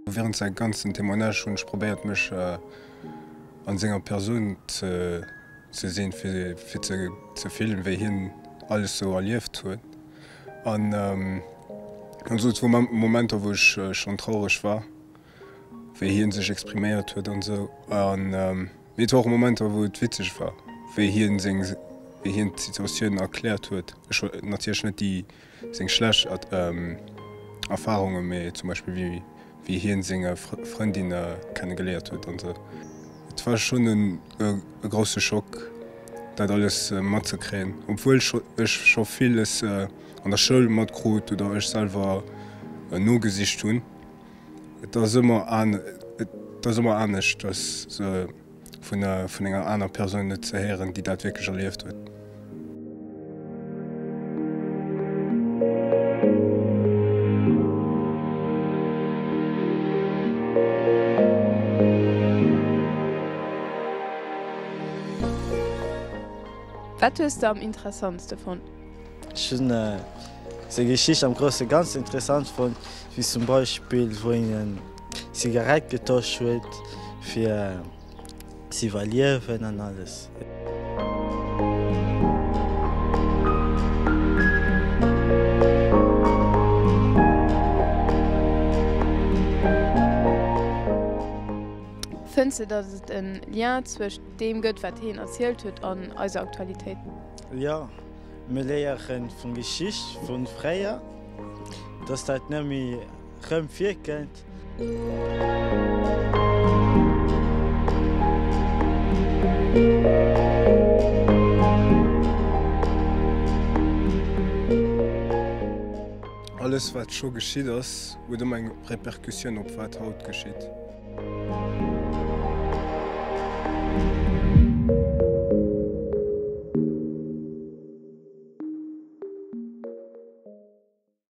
Während säi ganzen Témoignage hunn ech probéiert mech an senger Persoun ze sinn, fir ze fillen wéi hien alles sou erlieft huet. An esou et wor Momenter wou ech schonn traureg war wéi hien sech expriméiert huet an esou. An mee et war och Momenter wou et witzeg war wéi hien seng wéi hien d'Situatioun erkläert huet. Ech natierlech net déi Seng schlecht Erfahrungen, mee zum Beispill wéi wéi hien seng Frëndin kenne geléiert huet an sou. Et war schonn e grousse Schock dat alles matzekréien, obwuel ech scho villes an der Schoul matkrut oder ech selwer nogesicht hunn. Et ass ëmmer et ass ëmmer anescht vun enger aner Persoun et ze héieren, déi dat wierklech erlieft huet. Wat hues de am interessantste fonnt? Ech hunn seng Geschicht am grousse Ganzen interessant fonnt, wéi zum Beispill wou een Zigarett getosch huet fir ze iwwerliewen an alles. Fënns de datt et en Lien zwëscht deem gëtt wat heen erzielt huet an eiser Aktualitéit? Jo, mir léieren vun Geschicht vun fréier, dass dat net méi rëm virkënnt. Alles wat scho geschitt ass, huet ëmmer eng Repercussioun op wat haut geschitt.